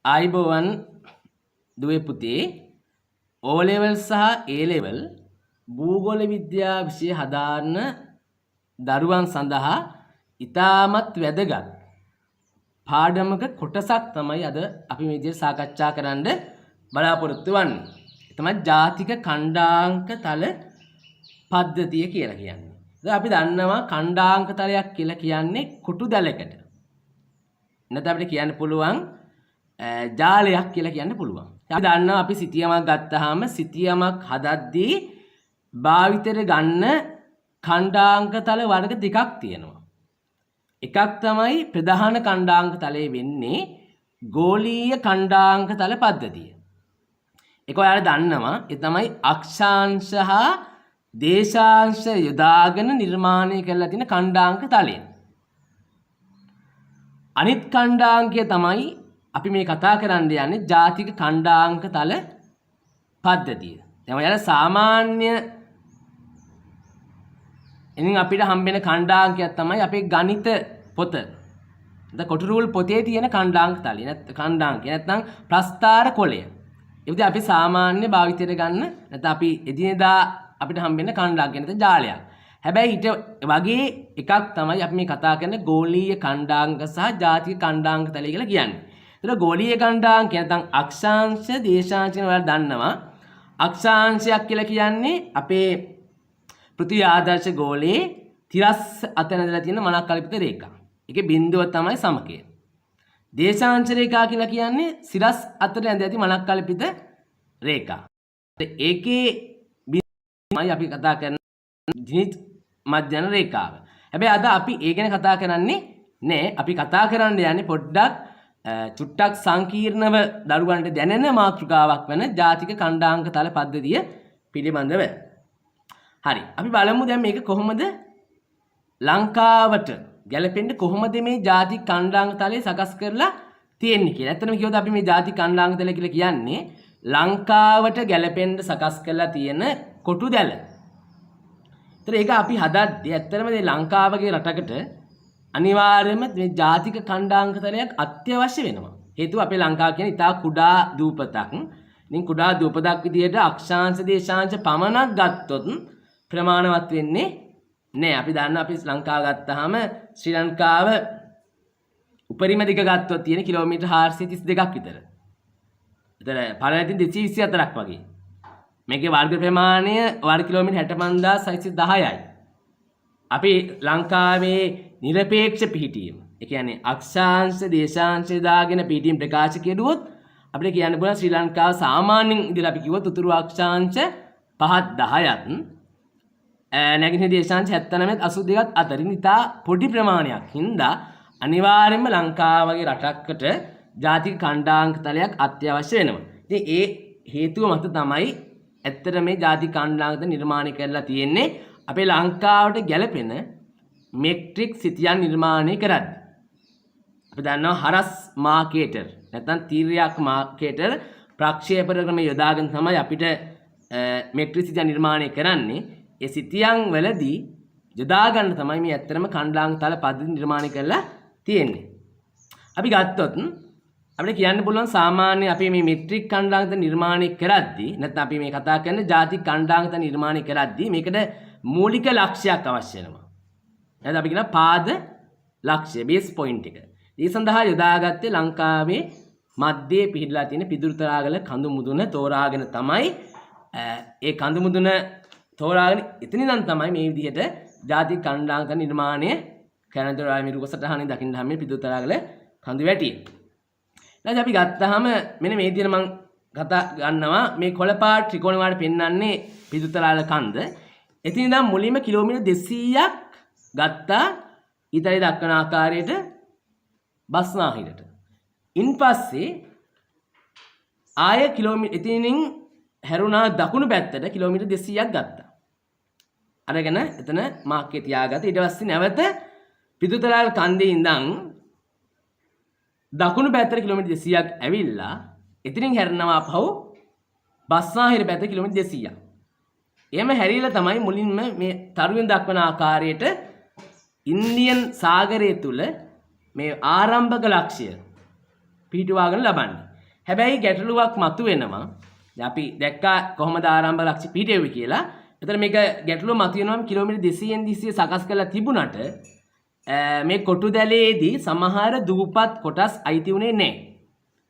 ආයුබෝවන් දුවේ පුතේ. O level සහ A level භූගෝල විද්‍යා විෂය හදාරන දරුවන් සඳහා ඉතාමත් වැදගත් පාඩමක කොටසක් තමයි අද අපි මේ විදිහට සාකච්ඡා කරන්න බලාපොරොත්තු වෙන්නේ. ඒ තමයි ජාතික ඛණ්ඩාංක තල පද්ධතිය කියලා කියන්නේ. දැන් අපි දන්නවා ඛණ්ඩාංක තලයක් කියලා කියන්නේ කොටු දැලකට. නැත්නම් අපිට කියන්න පුළුවන් ජාලයක් කියලා කියන්න පුළුවන්. අපි දන්නවා අපි සිතියමක් ගත්තාම සිතියමක් හදද්දී භාවිතයට ගන්න ඛණ්ඩාංක තල වර්ග දෙකක් තියෙනවා. එකක් තමයි ප්‍රධාන ඛණ්ඩාංක තලයේ වෙන්නේ ගෝලීය ඛණ්ඩාංක තල පද්ධතිය. ඒක ඔයාලා දන්නවා. ඒ තමයි අක්ෂාංශ හා දේශාංශ යොදාගෙන නිර්මාණය කරලා තියෙන ඛණ්ඩාංක තලය. අනිත් ඛණ්ඩාංකය තමයි අපි මේ කතා කරන්න යන්නේ ජාතික ඛණ්ඩාංක තල පද්ධතිය. දැන් ඔයාලා සාමාන්‍ය ඉතින් අපිට හම්බෙන ඛණ්ඩාංකයක් තමයි අපේ ගණිත පොත. නැත්නම් කොටු රූල් පොතේ තියෙන ඛණ්ඩාංක තලය. නැත්නම් ඛණ්ඩාංකය නැත්නම් ප්‍රස්ථාර කොලය. ඒ විදිහ අපි සාමාන්‍ය භාවිතයට ගන්න නැත්නම් අපි එදිනෙදා අපිට හම්බෙන ඛණ්ඩාංකය නැත්නම් ජාලයක්. හැබැයි ඊට වගේ එකක් තමයි අපි මේ කතා කරන ගෝලීය ඛණ්ඩාංක සහ ජාතික ඛණ්ඩාංක තලය කියලා කියන්නේ. ඒතර ගෝලීය ඛණ්ඩාංකය නැත්නම් අක්ෂාංශ දේශාංශ කියන ඔයාලා දන්නවා. අක්ෂාංශයක් කියලා කියන්නේ අපේ පෘථිවි ආදර්ශ ගෝලයේ තිරස් අත ඇඳලා තියෙන මනක් කල්පිත රේඛා. ඒකේ බිඳුව තමයි සමකය. දේශාංශ රේඛා කියලා කියන්නේ සිරස් අතර ඇඳ ඇති මනක් කල්පිත රේඛා. ඒකේ බිඳුවයි අපි කතා කරන ජිනිත් මධ්‍යන රේඛාව. හැබැයි අද අපි ඒ ගැන කතා කරන්නේ නෑ. අපි කතා කරන්න යන්නේ පොඩ්ඩක් චුට්ටක් සංකීර්ණව දරුවන්ට දැනෙන මාතෘකාවක් වන ජාතික ඛණ්ඩාංක තල පද්ධතිය පිළිබඳව. හරි. අපි බලමු දැන් මේක කොහොමද ලංකාවට ගැලපෙන්න කොහොමද මේ ජාතික ඛණ්ඩාංක තලය සකස් කරලා තියෙන්නේ කියලා. ඇත්තටම කිව්වොත් අපි මේ ජාතික ඛණ්ඩාංක තලය කියලා කියන්නේ ලංකාවට ගැලපෙන්න සකස් කරලා තියෙන කොටු දැල. ඒතර ඒක අපි හදද්දී ඇත්තටම මේ ලංකාව වගේ රටකට අනිවාර්යයෙන්ම මේ ජාතික ඛණ්ඩාංක තලයක් අත්‍යවශ්‍ය වෙනවා. හේතුව අපේ ලංකාව කියන්නේ ඉතා කුඩා දූපතක්. ඉතින් කුඩා දූපතක් විදිහට අක්ෂාංශ දේශාංශ පමණක් ගත්තොත් ප්‍රමාණවත් වෙන්නේ නෑ. අපි දන්න අපි ලංකාව ගත්තාම ශ්‍රී ලංකාව උපරිම දිග ගත්තොත් තියෙන කිලෝමීටර් 432ක් විතර. එතන පළල තියෙන 224ක් වගේ. මේකේ වර්ග ප්‍රමාණය වර්ග කිලෝමීටර් 65,610යි. අපි ලංකාවේ නිරපේක්ෂ පිහිටීම, ඒ කියන්නේ අක්ෂාංශ දේශාංශ දාගෙන පිහිටීම ප්‍රකාශ කෙරුවොත් අපිට කියන්න පුළුවන් ශ්‍රී ලංකාව සාමාන්‍යයෙන් ඉඳලා අපි කිව්වොත් උතුරු අක්ෂාංශ 5ත් 10ත් නැගෙනහිර දේශාංශ 79ත් 82ත් අතරින් ඉතා පොඩි ප්‍රමාණයක් හින්දා අනිවාර්යයෙන්ම ලංකාව වගේ රටකට ජාතික ඛණ්ඩාංක තලයක් අත්‍යවශ්‍ය වෙනවා. ඉතින් ඒ හේතුව මත තමයි ඇත්තට මේ ජාතික ඛණ්ඩාංක නිර්මාණය කරලා තියෙන්නේ අපේ ලංකාවට ගැලපෙන මෙට්‍රික් සිතියන් නිර්මාණය කරද්දී. අපි දන්නවා හරස් මාකේටර් නැත්නම් තීර්යක් මාකේටර් ප්‍රක්ෂේපණ ක්‍රම යොදාගෙන තමයි අපිට මෙට්‍රික් සිතියන් නිර්මාණය කරන්නේ. ඒ සිතියන් වලදී යොදා ගන්න තමයි මේ ඇත්තටම ඛණ්ඩාංක තල පද්ධති නිර්මාණය කරලා තියෙන්නේ. අපි ගත්තොත් අපිට කියන්න පුළුවන් සාමාන්‍ය අපි මේ මෙට්‍රික් ඛණ්ඩාංක නිර්මාණය කරද්දී නැත්නම් අපි මේ කතා කරන ජාතික ඛණ්ඩාංක නිර්මාණය කරද්දී මේකට මූලික ලක්ෂ්‍යයක් අවශ්‍ය වෙනවා. නැත්නම් අපි කියන පාද ලක්ෂ්‍ය බේස් පොයින්ට් එක. ඒ සඳහා යොදාගත්තේ ලංකාවේ මැද්දේ පිහිටලා තියෙන පිදුරුතලාගල කඳු මුදුන තෝරාගෙන තමයි ඒ කඳු මුදුන තෝරාගෙන එතන ඉඳන් තමයි මේ විදිහට ජාතික ඛණ්ඩාංක නිර්මාණය කරන දොරා මේ රූප සටහනින් දකින්න හැම පිදුරුතලාගල කඳු වැටිය. ඊළඟට අපි ගත්තාම මෙන්න මේ විදිහට මං කතා ගන්නවා මේ කොළ පාට ත්‍රිකෝණ වලට පෙන්වන්නේ පිදුරුතලාගල කන්ද. එතන ඉඳන් මුලින්ම කිලෝමීටර් 200ක් ගත්තා ඊතලයේ දක්වන ආකාරයට බස්නාහිරට. ඉන්පස්සේ ආය කිලෝමීටර් එතනින් හැරුණා දකුණු පැත්තට කිලෝමීටර් 200ක් ගත්තා. අරගෙන එතන මාක්කේ තියාගත්තා. ඊට පස්සේ නැවත පිදුරුතලාගල කන්දේ ඉඳන් දකුණු පැත්තට කිලෝමීටර් 200ක් ඇවිල්ලා එතනින් හැරෙනවා ආපහු බස්නාහිර පැත්තට කිලෝමීටර් 200ක්. එහෙම හැරිලා තමයි මුලින්ම මේ තරුවෙන් දක්වන ආකාරයට ඉන්දියන් සාගරය තුල මේ ආරම්භක ලක්ෂ්‍ය පිහිටුවාගෙන ලබන්නේ. හැබැයි ගැටලුවක් මතුවෙනවා. දැන් අපි දැක්කා කොහොමද ආරම්භක ලක්ෂ්‍ය පිහිටෙව්වේ කියලා. එතන මේක ගැටලුව මතුවෙනවා කිලෝමීටර් 200න් 200 සකස් කරලා තිබුණට මේ කොටු දැලේදී සමහර දූපත් කොටස් අයිති වුණේ නැහැ.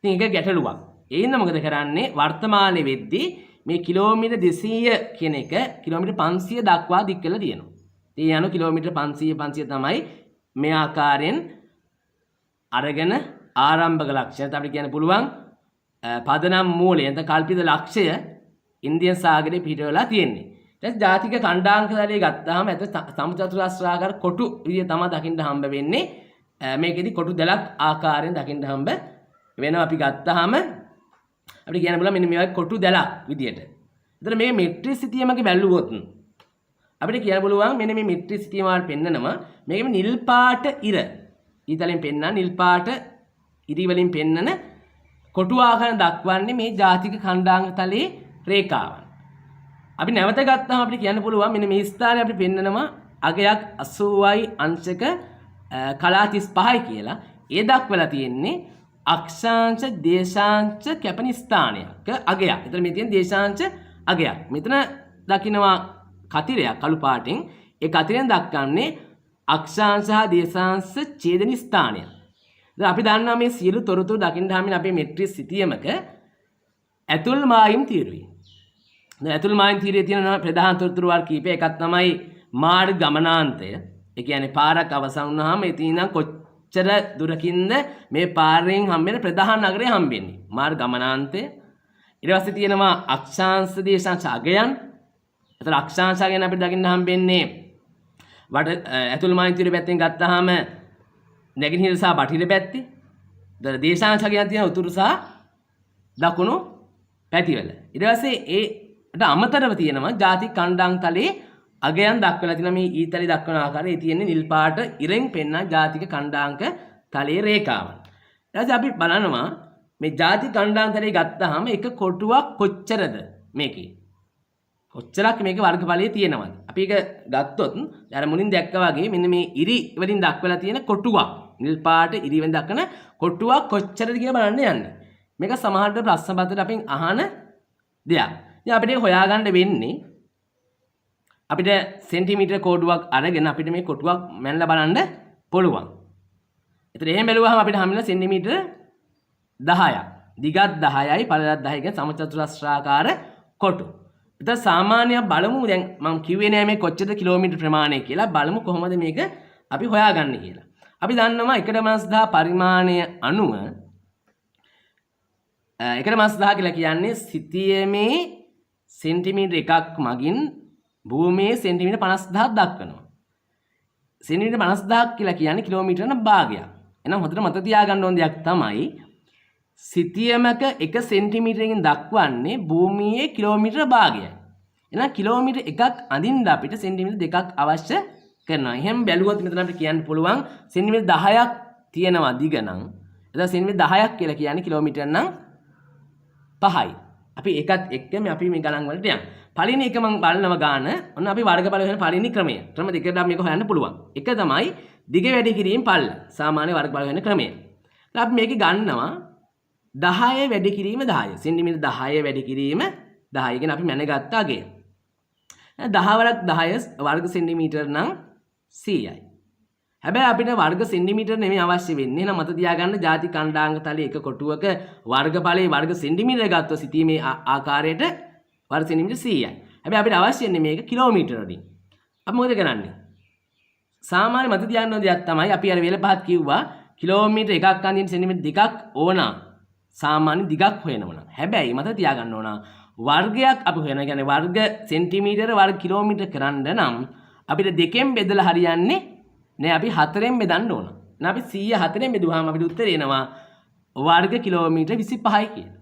ඉතින් ඒක ගැටලුවක්. ඒ හින්දා මොකද කරන්නේ, වර්තමානයේ වෙද්දී මේ කිලෝමීටර් 200 කියන එක කිලෝමීටර් 500 දක්වා දික් කරලා තියෙනවා. ඉතින් යනු කිලෝමීටර් 500 500 තමයි මේ ආකාරයෙන් අරගෙන ආරම්භක ලක්ෂ්‍ය, නැත්නම් අපිට කියන්න පුළුවන් පදනම් මූලය නැත්නම් කල්පිත ලක්ෂ්‍යය ඉන්දියන් සාගරයේ පිහිටවලා තියෙන්නේ. ඊට ජාතික කණ්ඩායම් තලයේ ගත්තාම ඇත සමචතුරස්‍රාකාර කොටු විදිය තමයි දකින්න හම්බ වෙන්නේ. මේකෙදි කොටු දැලක් ආකාරයෙන් දකින්න හම්බ වෙනවා. අපි ගත්තාම අපිට කියන්න පුළුවන් මෙන්න මේ වගේ කොටු දැලක් විදියට. එතන මේ මෙට්‍රික් සිතියමක බැලුවොත් අපිට කියන්න පුළුවන් මෙන්න මේ මෙට්‍රික් සිතියම වල පෙන්නනවා මේකෙම නිල් පාට ඉර ඊතලෙන් පෙන්නන නිල් පාට ඉරි වලින් පෙන්නන කොටු ආකාරයෙන් දක්වන්නේ මේ ජාතික කණ්ඩායම් තලයේ රේඛාවන්. අපි නැවත ගත්තාම අපිට කියන්න පුළුවන් මෙන්න මේ ස්ථානයේ අපිට පෙන්නනවා අගයක් 80යි අංශක කලා 35යි කියලා. ඒ දක්වලා තියෙන්නේ අක්ෂාංශ දේශාංශ කැපෙන ස්ථානයක අගයක්. එතන මේ තියෙන දේශාංශ අගයක්. මෙතන දකින්නවා කතිරයක් කළු පාටින්. ඒ කතිරෙන් දක්වන්නේ අක්ෂාංශ හා දේශාංශ ඡේදන ස්ථානයක්. දැන් අපි දන්නවා මේ සියලු තොරතුරු දකින්න හැමින් අපේ මෙට්‍රික් සිතියමක ඇතුල් මායිම් තීරුවයි. දැන් ඇතුල් මායිම් තීරුවේ තියෙන ප්‍රධාන තොරතුරු වර්ග කීපය. එකක් තමයි මාර්ග ගමනාන්තය. ඒ කියන්නේ පාරක් අවසන් වුණාම එතන ඉඳන් කොච්චර දුරකින්ද මේ පාරෙන් හම්බෙන ප්‍රධාන නගරය හම්බෙන්නේ. මාර්ග ගමනාන්තය. ඊට පස්සේ තියෙනවා අක්ෂාංශ දේශාංශ අගයන්. එතන අක්ෂාංශ ගැන අපිට දකින්න හම්බෙන්නේ වට ඇතුල් මායිම් තීරුවේ පැත්තෙන් ගත්තාම නැගෙනහිර සහ බටහිර පැත්තේ. එතන දේශාංශ ගැන තියෙන උතුරු සහ දකුණු පැතිවල. ඊට පස්සේ ඒට අමතරව තියෙනවා ජාතික කණ්ඩායම් තලයේ අගයන් දක්වලා තියෙනවා. මේ ඊතලේ දක්වන ආකාරය ඒ තියෙන්නේ නිල් පාට ඉරෙන් පෙන්වන ජාතික කණ්ඩායම්ක තලයේ රේඛාවන්. ඊට පස්සේ අපි බලනවා මේ ජාතික කණ්ඩායම් තලයේ ගත්තාම එක කොටුවක් කොච්චරද මේකේ. කොච්චරක් මේකේ වර්ගඵලයේ තියෙනවද? අපි ඒක ගත්තොත් අර මුලින් දැක්කා වගේ මෙන්න මේ ඉරි වලින් දක්වලා තියෙන කොටුවක්, නිල් පාට ඉරි වලින් දක්වන කොටුවක් කොච්චරද කියලා බලන්න යන්නේ. මේක සමහරට ප්‍රශ්න පත්‍රයට අපෙන් අහන දෙයක්. ඉතින් අපිට ඒක හොයාගන්න වෙන්නේ අපිට සෙන්ටිමීටර් කෝඩුවක් අරගෙන අපිට මේ කොටුවක් මැනලා බලන්න පුළුවන්. එතන එහෙම බැලුවහම අපිට හම්බ වෙන සෙන්ටිමීටර් 10ක්. දිගත් 10යි පළලත් 10යි කියන සමචතුරස්‍රාකාර කොටු. එතන සාමාන්‍යයෙන් බලමු, දැන් මම කිව්වේ නෑ මේ කොච්චරද කිලෝමීටර් ප්‍රමාණය කියලා. බලමු කොහොමද මේක අපි හොයාගන්නේ කියලා. අපි දන්නවා 1.10 පරිමාණය අනුව 1.10 කියලා කියන්නේ සිතියමේ සෙන්ටිමීටර් එකක් මගින් භූමියේ සෙන්ටිමීටර් 50,000ක් දක්වනවා. සෙන්ටිමීටර් 50,000ක් කියලා කියන්නේ කිලෝමීටර භාගයක්. එහෙනම් හොඳට මතක තියාගන්න ඕන දෙයක් තමයි සිතියමක 1 සෙන්ටිමීටරකින් දක්වන්නේ භූමියේ කිලෝමීටර භාගයයි. එහෙනම් කිලෝමීටර එකක් අඳින්න අපිට සෙන්ටිමීටර් දෙකක් අවශ්‍ය කරනවා. එහෙම බැලුවොත් මෙතන අපිට කියන්න පුළුවන් සෙන්ටිමීටර් 10ක් තියෙනවා දිග නම්. එතකොට සෙන්ටිමීටර් 10ක් කියලා කියන්නේ කිලෝමීටර නම් 5යි. අපි ඒකත් එක්කම අපි මේ ගණන් වලට යමු. පළවෙනි එක මම බලනවා ගාන. ඔන්න අපි වර්ගඵල හොයන පළවෙනි ක්‍රමය. ක්‍රම දෙකකට අපි මේක හොයන්න පුළුවන්. එක තමයි දිග වැඩි කිරීම පළල. සාමාන්‍ය වර්ගඵල හොයන ක්‍රමය. අපි මේකේ ගන්නවා 10 වැඩි කිරීම 10. සෙන්ටිමීටර් 10 වැඩි කිරීම 10. කියන්නේ අපි මැනගත්ත අගය. 10 වරක් 10 වර්ග සෙන්ටිමීටර් නම් 100යි. හැබැයි අපිට වර්ග සෙන්ටිමීටර් නෙමෙයි අවශ්‍ය වෙන්නේ. එහෙනම් මත තියාගන්න ජාති කණ්ඩායම් තලයේ එක කොටුවක වර්ගඵලයේ වර්ග සෙන්ටිමීටර් ගත්තොත් සිතීමේ ආකාරයට වර්ග සෙන්ටිමීටර් 100යි. හැබැයි අපිට අවශ්‍ය වෙන්නේ මේක කිලෝමීටර වලින්. අපි මොකද කරන්නේ? සාමාන්‍ය මත තියාගන්න ඕන දෙයක් තමයි අපි අර වේල පහත් කිව්වා කිලෝමීටර් එකක් අඳින්න සෙන්ටිමීටර් දෙකක් ඕන සාමාන්‍ය දිගක් හොයනවා නම්. හැබැයි මත තියාගන්න ඕන වර්ගයක් අපි හොයන කියන්නේ වර්ග සෙන්ටිමීටර වර්ග කිලෝමීටර කරන්න නම් අපිට දෙකෙන් බෙදලා හරියන්නේ නෑ, අපි හතරෙන් බෙදන්න ඕන. එහෙනම් අපි 100 හතරෙන් බෙදුවාම අපිට උත්තරේ එනවා වර්ග කිලෝමීටර 25යි කියලා.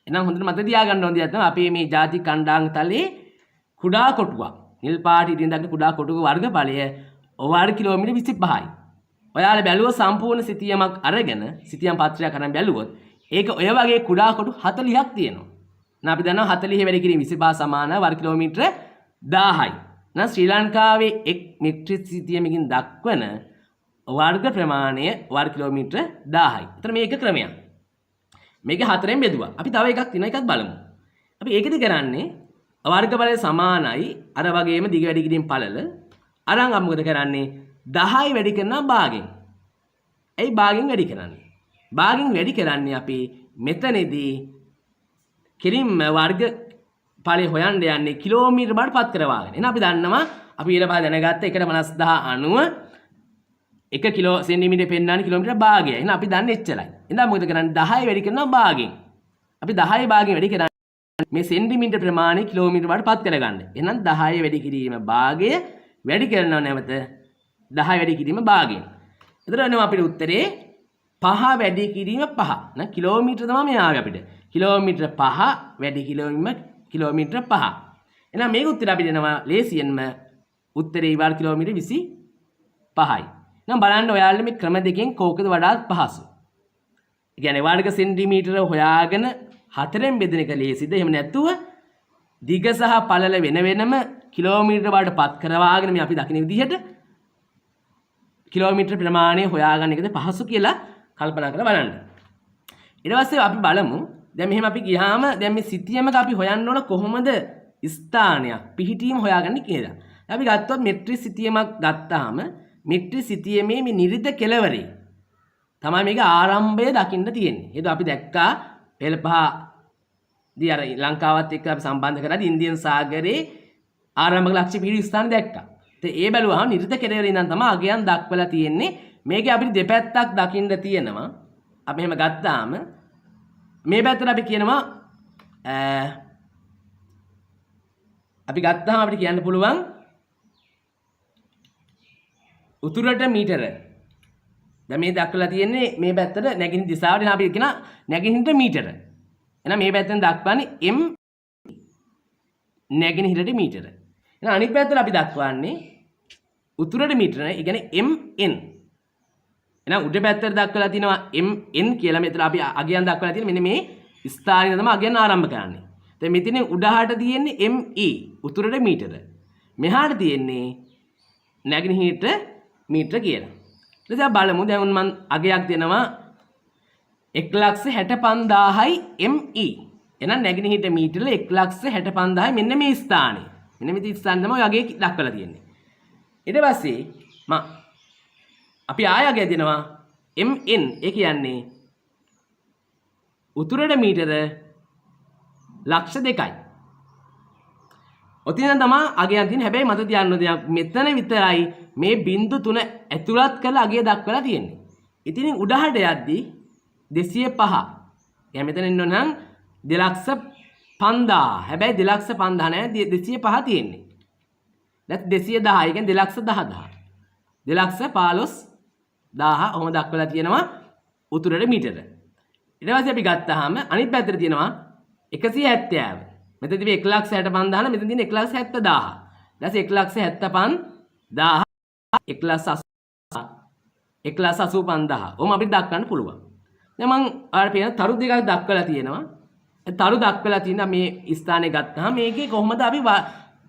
එහෙනම් හොඳට මතක තියාගන්න ඕන දෙයක් තමයි අපේ මේ ජාති කණ්ඩායම් තලයේ කුඩා කොටුවක් නිල් පාට ඉරින් දක්න කුඩා කොටුවක වර්ගඵලය වර්ග කිලෝමීටර 25යි. ඔයාලා බැලුවොත් සම්පූර්ණ සිතියමක් අරගෙන සිතියම් පත්‍රයක් අරන් බැලුවොත් ඒක ඔය වගේ කුඩා කොටු 40ක් තියෙනවා. එහෙනම් අපි දන්නවා 40 වැඩි කිරීම 25 සමාන වර්ග කිලෝමීටර 1000යි. එහෙනම් ශ්‍රී ලංකාවේ එක් මෙට්‍රික් සිතියමකින් දක්වන වර්ග ප්‍රමාණය වර්ග කිලෝමීටර 1000යි. එතන මේක ක්‍රමයක්. මේක හතරෙන් බෙදුවා. අපි තව එකක් තියෙන එකක් බලමු. අපි ඒකෙදි කරන්නේ වර්ගඵලය සමානයි අර වගේම දිග වැඩි කිරීම පළල. අරන් අපි මොකද කරන්නේ? 10 වැඩි කරනවා භාගෙන්. ඇයි භාගෙන් වැඩි කරන්නේ? භාගෙන් වැඩි කරන්නේ අපි මෙතනදී කෙලින්ම වර්ග ඵලය හොයන්න යන්නේ කිලෝමීටර බවට පත් කරවාගෙන. එහෙනම් අපි දන්නවා අපි ඊට පස්සේ දැනගත්ත 1.50000 අණුව 1 කිලෝ සෙන්ටිමීටර පෙන්නන්නේ කිලෝමීටර භාගයයි. එහෙනම් අපි දන්නේ එච්චරයි. එහෙනම් මොකද කරන්නේ? 10 වැඩි කරනවා භාගෙන්. අපි 10 භාගෙන් වැඩි කරන්නේ මේ සෙන්ටිමීටර ප්‍රමාණය කිලෝමීටර බවට පත් කරගන්න. එහෙනම් 10 වැඩි කිරීම භාගය වැඩි කරනවා නැවත 10 වැඩි කිරීම භාගයෙන්. එතකොට එනවා අපිට උත්තරේ 5 වැඩි කිරීම 5. නේද? කිලෝමීටර තමයි මේ ආවේ අපිට. කිලෝමීටර 5 වැඩි කිලෝමීටර 5. එහෙනම් මේක උත්තර අපිට එනවා ලේසියෙන්ම උත්තරේ ඉවර කිලෝමීටර 25යි. නම් බලන්න ඔයාලට මේ ක්‍රම දෙකෙන් කෝකද වඩාත් පහසු? ඒ කියන්නේ වර්ග සෙන්ටිමීටර හොයාගෙන හතරෙන් බෙදෙන එක ලේසිද? එහෙම නැතුව දිග සහ පළල වෙන වෙනම කිලෝමීටර වලට පත් කරවාගෙන මේ අපි දකින විදිහට කිලෝමීටර ප්‍රමාණය හොයාගන්න එකද පහසු කියලා කල්පනා කරලා බලන්න. ඊට පස්සේ අපි බලමු දැන් මෙහෙම අපි ගියාම දැන් මේ සිතියමක අපි හොයන්න ඕන කොහොමද ස්ථානයක් පිහිටීම හොයාගන්නේ කියලා. අපි ගත්තොත් මෙට්‍රික් සිතියමක් ගත්තාම මෙට්‍රික් සිතියමේ මේ නිරිත කෙළවරේ තමයි මේක ආරම්භය දකින්න තියෙන්නේ. හේතුව අපි දැක්කා පෙළ පහ දී අර ලංකාවත් එක්ක අපි සම්බන්ධ කරලා ඉන්දියන් සාගරේ ආරම්භක ලක්ෂ්‍ය පිහිටි ස්ථාන දැක්කා. ඉතින් ඒ බැලුවහම නිරිත කෙළවරේ ඉඳන් තමයි අගයන් දක්වලා තියෙන්නේ. මේකේ අපිට දෙපැත්තක් දකින්න තියෙනවා. අපි එහෙම ගත්තාම මේ පැත්තට අපි කියනවා අපි ගත්තාම අපිට කියන්න පුළුවන් උතුරට මීටර. දැන් මේ දක්වලා තියෙන්නේ මේ පැත්තට නැගෙනහිර දිශාවට. එහෙනම් අපි කියන නැගෙනහිරට මීටර. එහෙනම් මේ පැත්තෙන් දක්වන්නේ M නැගෙනහිරට මීටර. එහෙනම් අනිත් පැත්තට අපි දක්වන්නේ උතුරට මීටර නේ. ඒ කියන්නේ MN. එහෙනම් උඩ පැත්තට දක්වලා තිනවා MN කියලා. මෙතන අපි අගයන් දක්වලා තියෙන මෙන්න මේ ස්ථානයේ තමයි අගයන් ආරම්භ කරන්නේ. දැන් මෙතන උඩහට තියෙන්නේ ME උතුරට මීටර. මෙහාට තියෙන්නේ නැගෙනහිරට මීටර කියලා. ඊට පස්සේ බලමු දැන් මං අගයක් දෙනවා 1,65,000යි ME. එහෙනම් නැගෙනහිරට මීටර 1,65,000යි මෙන්න මේ ස්ථානේ. මෙන්න මේ ස්ථානේ තමයි ඔය අගය දක්වලා තියෙන්නේ. ඊට පස්සේ මම අපි ආය අගය දෙනවා MN. ඒ කියන්නේ උතුරට මීටර 2,00,000යි. ඔතන තමයි අගයන් තියෙන්නේ. හැබැයි මත තියන්න දෙයක් මෙතන විතරයි මේ බිංදු තුන ඇතුළත් කරලා අගය දක්වලා තියෙන්නේ. ඉතින් උඩහට යද්දි 205. يعني මෙතන ඉන්න නම් 2,05,000. හැබැයි 2,05,000 නෑ 205 තියෙන්නේ. දැන් 210. ඒ කියන්නේ 2,10,000. 2,15,000 ඔහොම දක්වලා තියෙනවා උතුරට මීටර. ඊට පස්සේ අපි ගත්තාම අනිත් පැත්තට තියෙනවා 170. මෙතන තිබේ 1,65,000 නම් මෙතන තියෙන 1,70,000. ඊට පස්සේ 1,75,000 1,80,000 1,85,000. ඔහොම අපිට දක්වන්න පුළුවන්. දැන් මං ඔයාලට පේන තරු දෙකක් දක්වලා තියෙනවා. ඒ තරු දක්වලා තියෙන මේ ස්ථානය ගත්තාම මේකේ කොහොමද අපි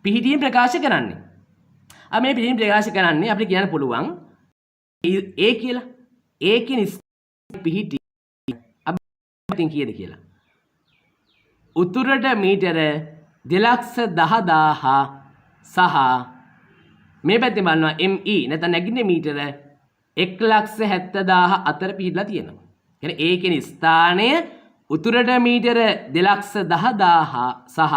පිහිටීම් ප්‍රකාශ කරන්නේ? අපි මේ පිහිටීම් ප්‍රකාශ කරන්නේ අපිට කියන්න පුළුවන් ඒ කියලා. ඒ කියන පිහිටි අපි ඉතින් කීයද කියලා. උතුරට මීටර 2,10,000 සහ මේ පැත්තෙන් බලනවා ME නැත්නම් නැගිටින මීටර 1,70,000 අතර පිහිටලා තියෙනවා. කියන්නේ ඒ කියන ස්ථානය උතුරට මීටර 2,10,000 සහ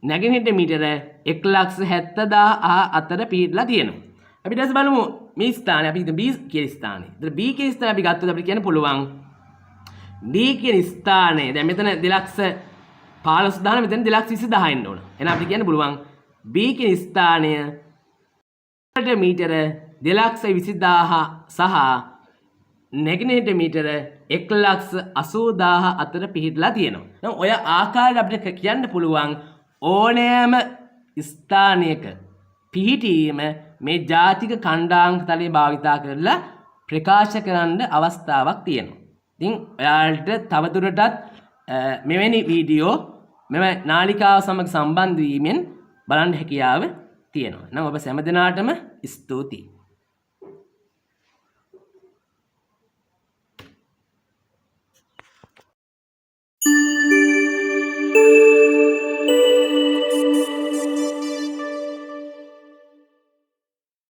නැගෙනහිරට මීටර 1,70,000 අතර පිහිටලා තියෙනවා. අපි ඊට පස්සේ බලමු මේ ස්ථානය අපි හිතමු B කියන ස්ථානය. ඒතර B කියන ස්ථානය අපි ගත්තොත් අපිට කියන්න පුළුවන් B කියන ස්ථානය දැන් මෙතන 2,15,000 මෙතන 2,20,000 එන්න ඕන. එහෙනම් අපිට කියන්න පුළුවන් B කියන ස්ථානය මීටර 2,20,000 සහ නැගෙනහිරට මීටර 1,80,000 අතර පිහිටලා තියෙනවා. දැන් ඔය ආකාරයට අපිට කියන්න පුළුවන් ඕනෑම ස්ථානයක පිහිටීම මේ ජාතික ඛණ්ඩාංක තලය භාවිතා කරලා ප්‍රකාශ කරන්න අවස්ථාවක් තියෙනවා. ඉතින් ඔයාලට තවදුරටත් මෙවැනි වීඩියෝ මෙම නාලිකාව සමග සම්බන්ධ වීමෙන් බලන්න හැකියාව තියෙනවා. නම් ඔබ සෑම දෙනාටම ස්තුතියි.